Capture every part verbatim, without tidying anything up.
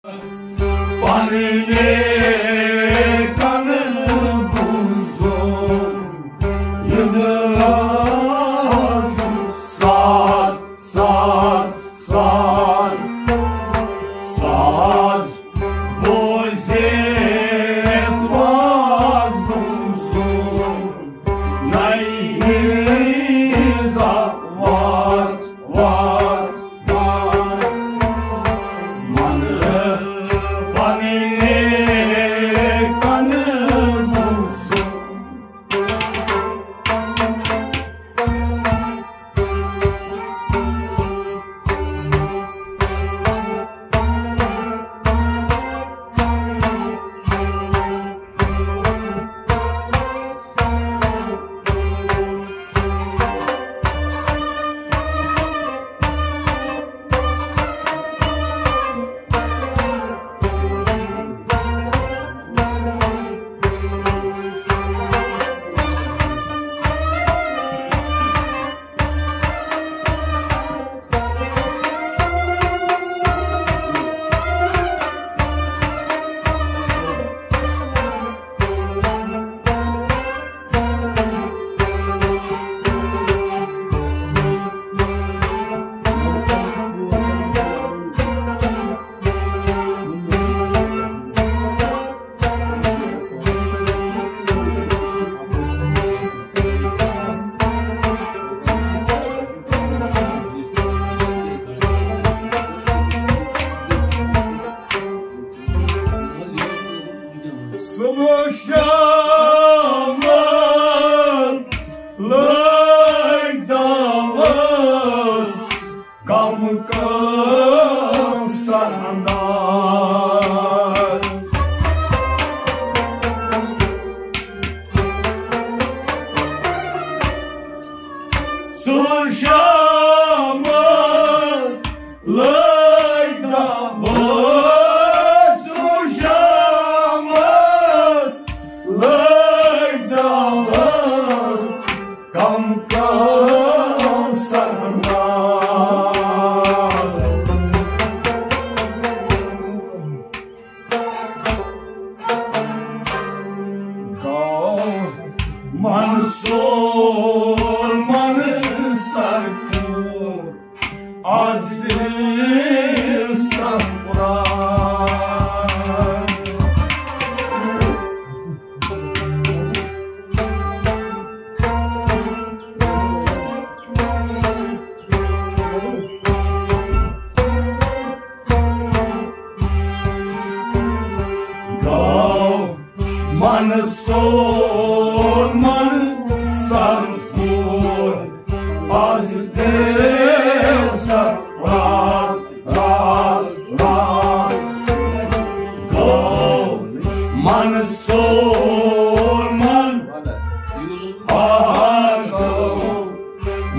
پننے کنن بوزو، ید رازم ساز، ساز، ساز، ساز، بوزیت واز بوزو، نئی زا واز، واز، واز، من پننے کنن بوزو۔ صبح شام لٲگۍ دعوس، کم کم سر انداز۔ صبح شام لٲگۍ دعوس، صبح شام لٲگۍ دعوس، کم کم سرناز۔ گوٚو منصور من سرکوٗر، از دِل سرفراز۔ گوٚو منصور من سرکوٗر، از دِل سرفراز، راز، راز۔ گوٚو منصور من، آ گوٚو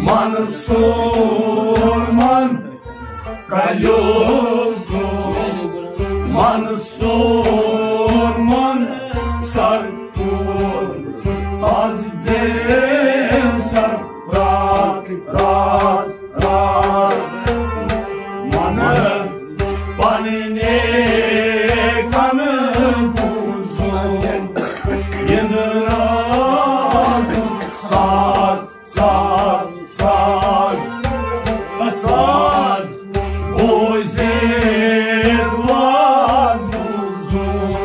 منصور من، کلیو گوٚو منصور من سرکوٗر، از دِل سرفراز، راز، راز۔ من پننے کنن بوزُم، یِن رازُم ساز، ساز، ساز، ساز، بوزِتھ واز بوزُم۔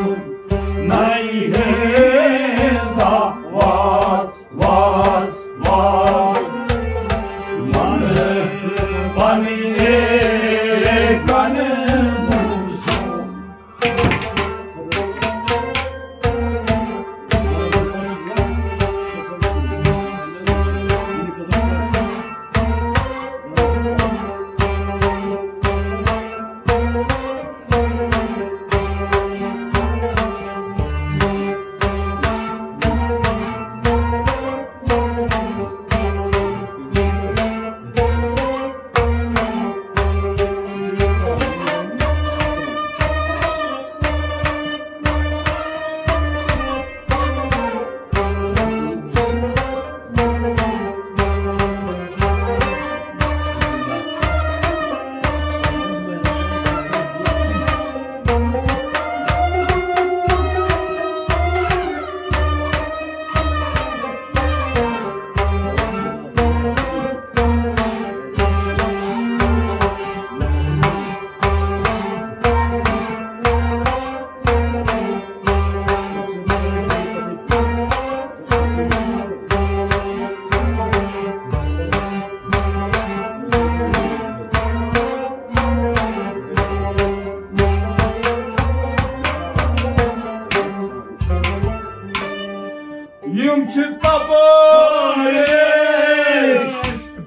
چھِ تپٲرۍ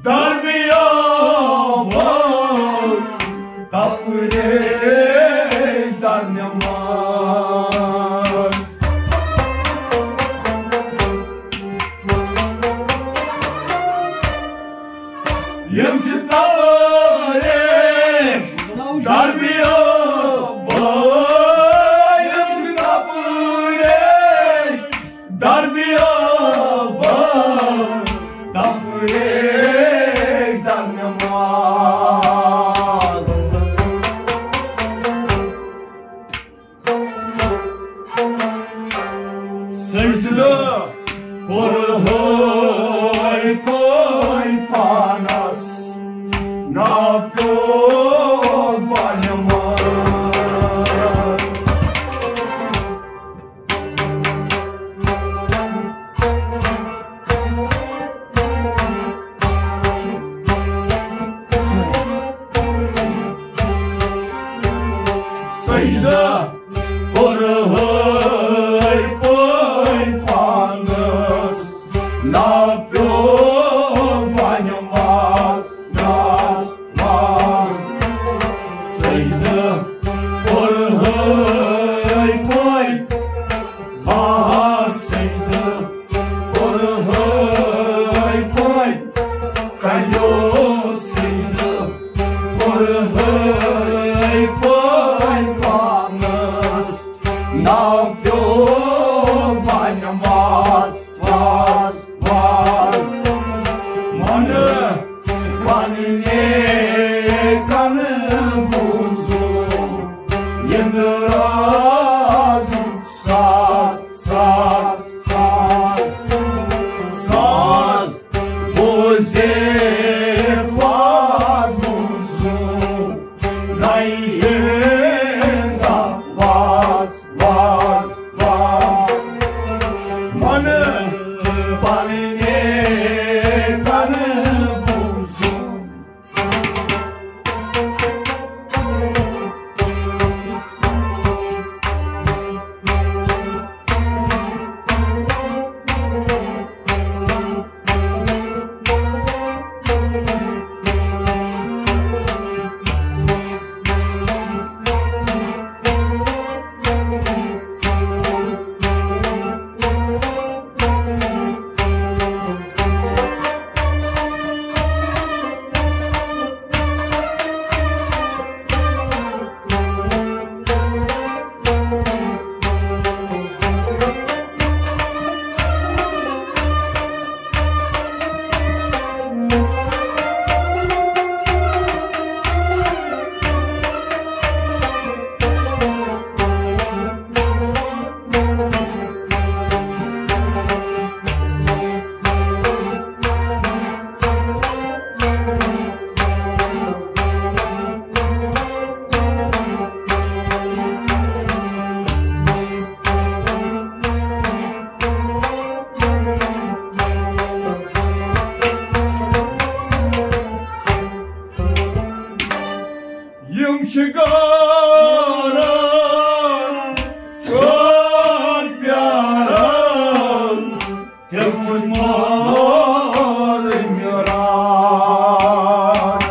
دربیابان، تپٲرۍ درنٮ۪ماز۔ یِم چھِ تپٲرۍ دربیابان، یِم چھِ تپٲرۍ دربیابان، تپٲرۍ درنٮ۪ماز۔ سجدٕ کوٚرہَے پٲنۍ پانس، نا پیوٚو بنہِ منٛز۔ سجدٕ کوٚرہَے پٲنۍ پانس، نا پیوٚو بنہِ منٛز۔ سجدٕ کوٚرہَے پٲنۍ، آ، سجدٕ کوٚرہَے پٲنۍ، کریو سجدٕ کوٚرہَے پٲنۍ پانس، نا پیوٚو بنہِ منٛز۔ واز، واز، من پننے کن بوزو، یندراز ساز، ساز، ساز، ساز بوزے واز بوزو، نئی واز، واز، واز۔ من پننے کن بوزو۔ یِم چھِ گاران، سون پیاران، تِم چھِ مٲلۍ مِراث۔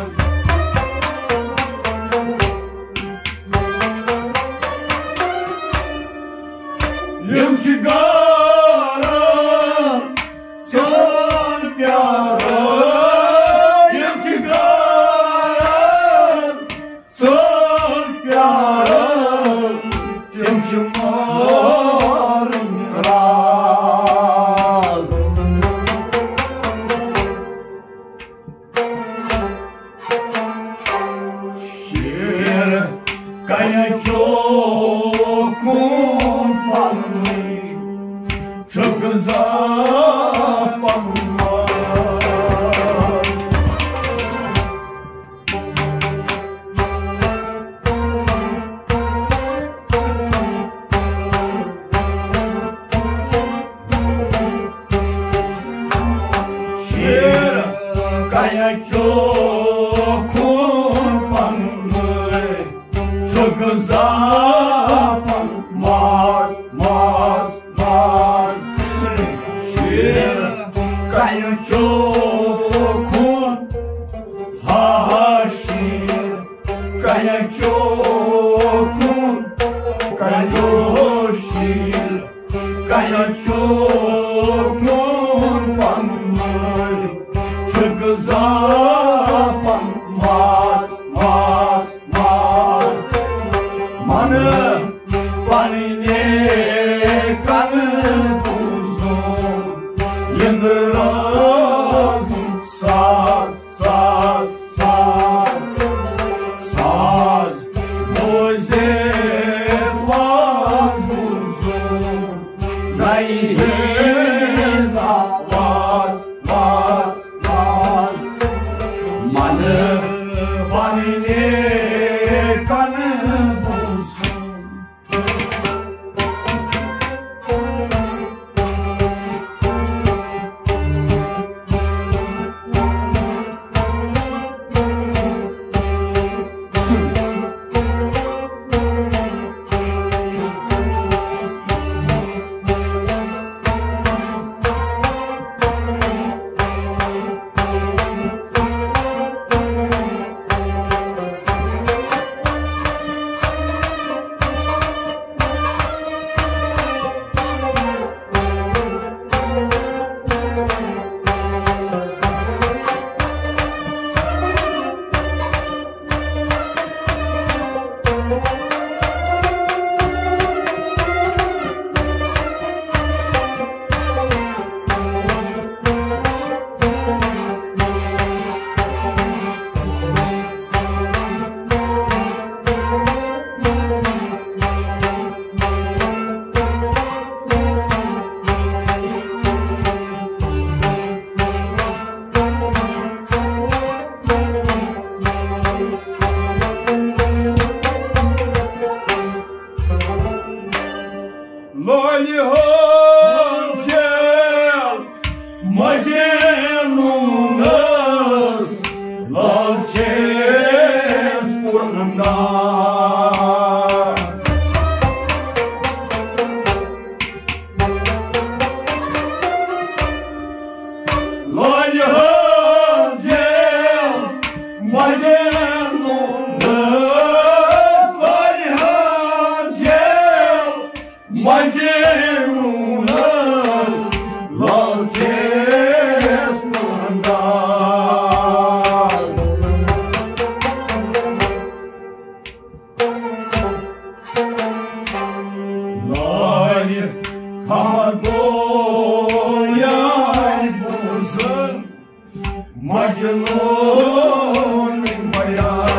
یِم چھِ گاران، سون پیاران، یِم چھِ گاران، سون پیاران، تِم چھِ مٲلۍ مِراث۔ شیر کنہِ چوکُن پننُے چھُکھ زانان پنُن ماز۔ شیر کنہِ چوکُن پننُے چھُکھ زانان پنُن ماز، ماز، ماز۔ کَریو شیٖل، کَریو چوکُن پَنُن، چھُ غذا پَنُن ماز، ماز، ماز۔ من پننہِ کنہٕ بوٗزُم، یِم رٲزٕم ساز، ساز، ساز، ساز بوٗزِتھ واز بوٗزُم، نَیہِ ہٕنٛز آواز، واز، واز۔ من پننہِ کنہٕ بوٗزُم۔ لالہِ ہُنٛد جیل مجنوٗنس، لال چھیس پُرنار۔ لالہِ ہُنٛد جیل مجنوٗنس، لالہِ ہُنٛد جیل مجنوٗنس، لال چھیس پُرنار۔ لالہِ خبر گویاے بوٗزُن مجنوٗن بیان۔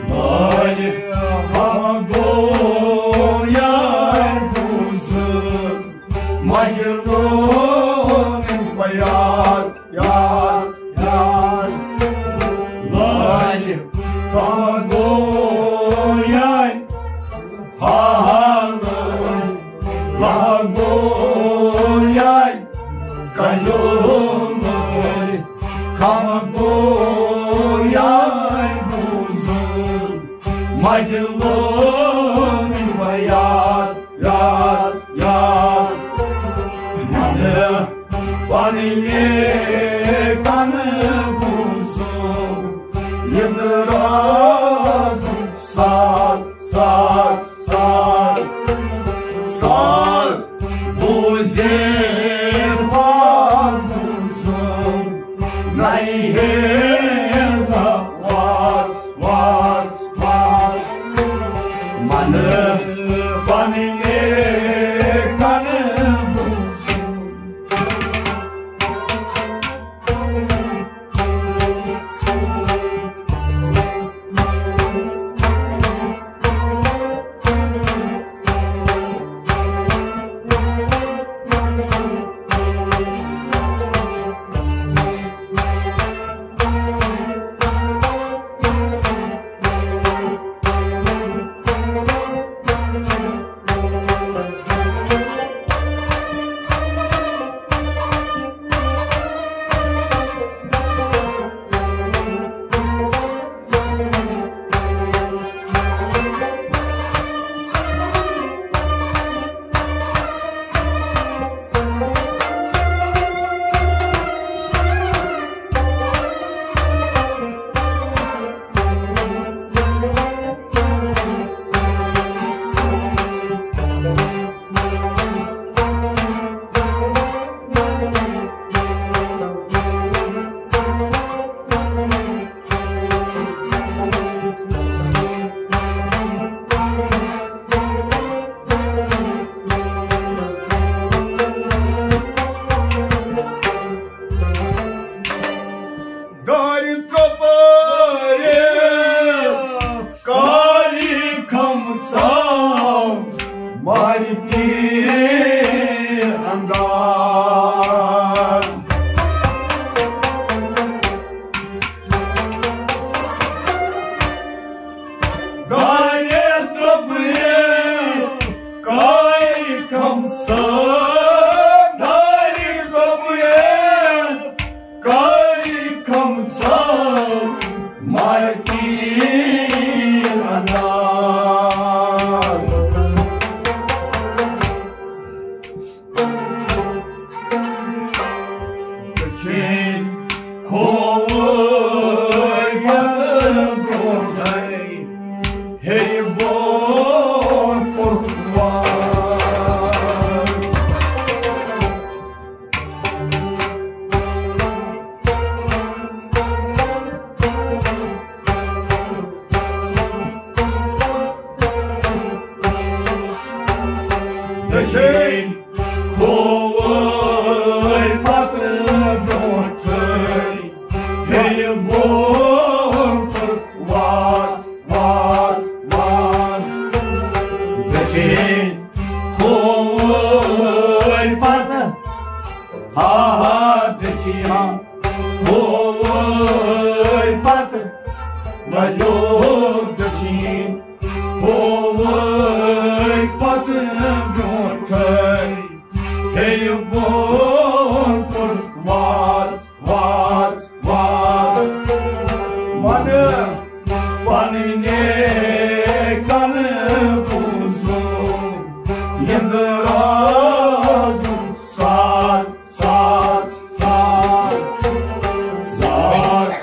لالہِ خبر گویاے بوٗزُن مجنوٗن بیان۔ یاد، یاد، لالہِ خبر گویاے، حالٕے خبر گویاے، کلیومٕے خبر گویاے بوٗزُن مجنوٗن بیان۔ یاد، یاد، من پننہِ کنہٕ بوٗزُم، یِم رٲزٕم ساز، ساز، ساز، ساز بوٗزِتھ واز بوٗزُم، نَیہِ ہٕنٛز آواز، واز، واز۔ من پننہِ کنہٕ بوٗزُم۔ تیر انداز۔ دارِ دۄبرِ کاے کم سا، دارِ دۄبرِ کاے کم سا، مارکی انداز۔ دٔچھِنۍ کھووُر پتہٕ برونٛٹھَے ہیٚیہِ برونٛٹھ پوٚتُس وار۔ دٔچھِنۍ کھووُر پتہٕ برونٛٹھٕے ہیٚیہِ برونٛٹھ وار، وار، وار۔ دٔچھِنۍ کھووُر پتہٕ، ہا ہا، دٔچھِنۍ کھووُر پتہٕ، ولیو دٔچھِنۍ کھووُر پتہٕ برونٛٹھٕے ہیٚیہِ برونٛٹھ وار، وار، وار۔ من پننہِ کنہٕ بوٗزُم یِنٛدرازُک ساتھ، ساتھ، ساتھ، ساتھ۔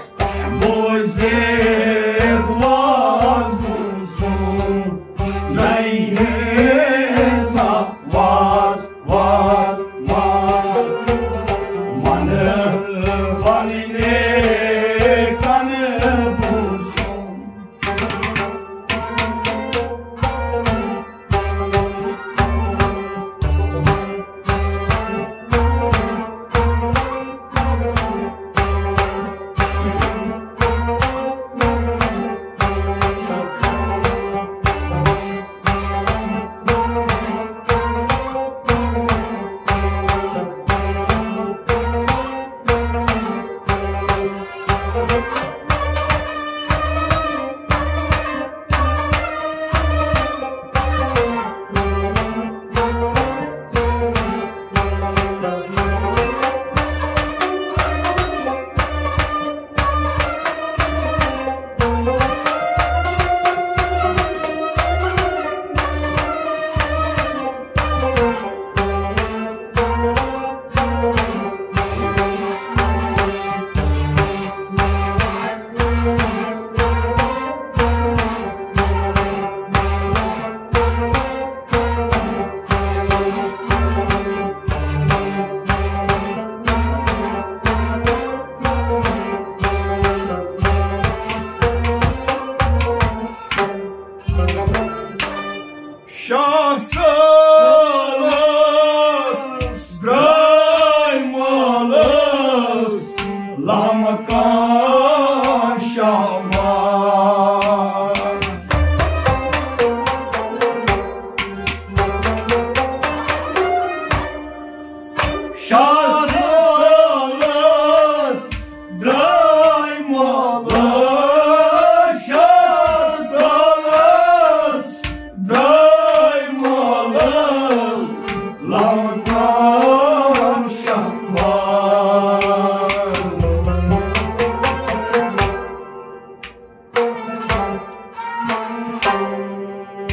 بوزِتھ واز بوزُم، نَیہِ ہیژا واز، واز، واز۔ من پننہِ کنہٕ بوزُم۔ شاہ سالس درٛاے مالس لامکان شاہ مال۔ شاہ سالس درٛاے مالس، شاہ سالس درٛاے مالس لامکان شاہ مال۔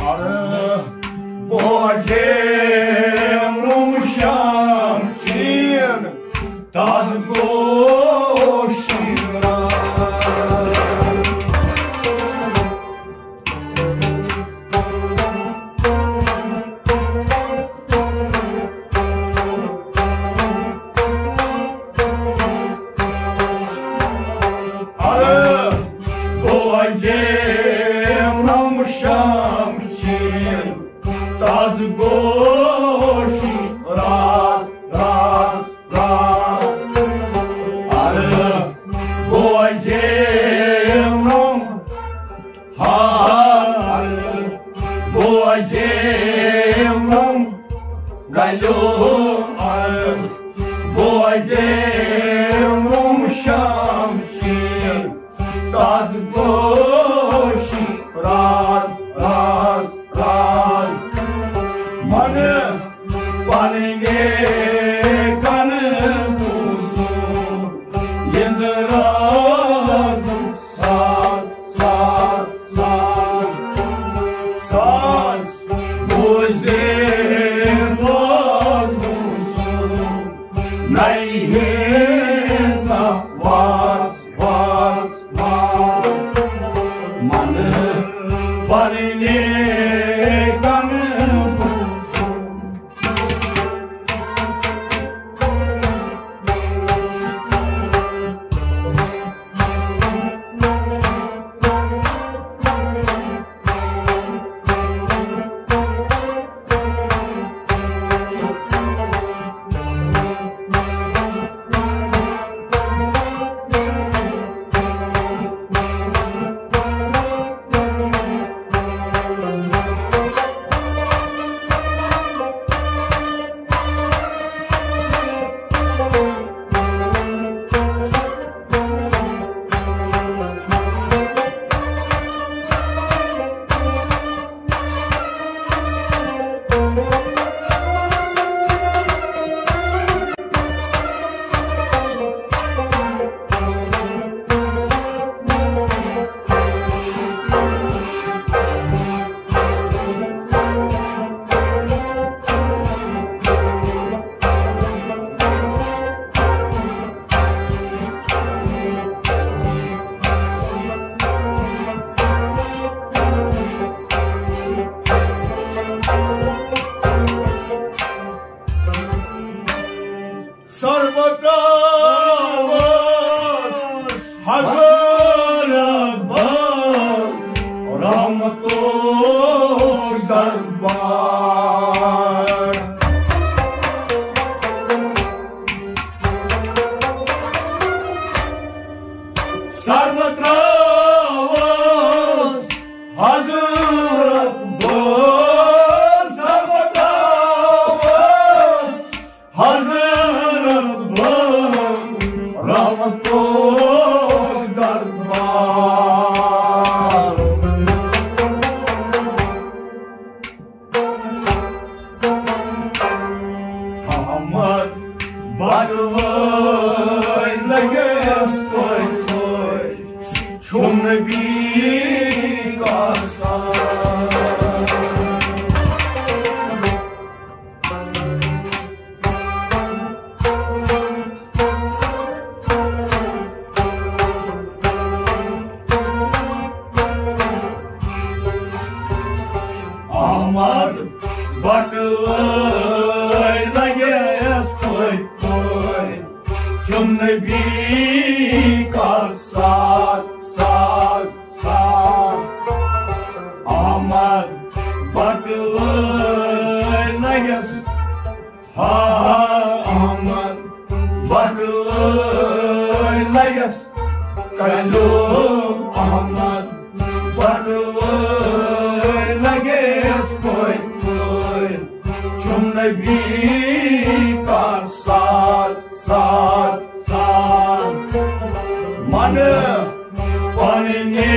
ارٕ بوجے روشن چین تازٕ گوشت۔ ارٕ بوجے روشن چین تازٕ گوشت راتھ، راتھ، راتھ۔ ارٕ بوجے روشن ہار بوجے گلیو ار بوجے روم شام شی تاز گوشی راز راز راز من پننے کن بوزو یند راز ساز ساز ساز ساز بوزے راز بوزو نئی ہیزا واز واز واز من پننے کن بوزو سربتاوس حضور رحمتو دربار۔ سربتاوس حضور رحمتو حضرت بہٕ رحمتو دربار۔ احمد بٹوٲرۍ لگس پٲٹھۍ پٲٹھۍ چھُم نبی کاسان۔ احمد بٹوٲرۍ لگس پٲٹھۍ پٲٹھۍ چھُم نبی کاسان۔ ساز ساز احمد بٹوٲرۍ لگس۔ ہا احمد بٹوٲرۍ لگس۔ کلیو احمد بٹوٲرۍ لگس پٲٹھۍ پٲٹھۍ چھُم نبی کاسان۔ ساز ساز ساز من پننے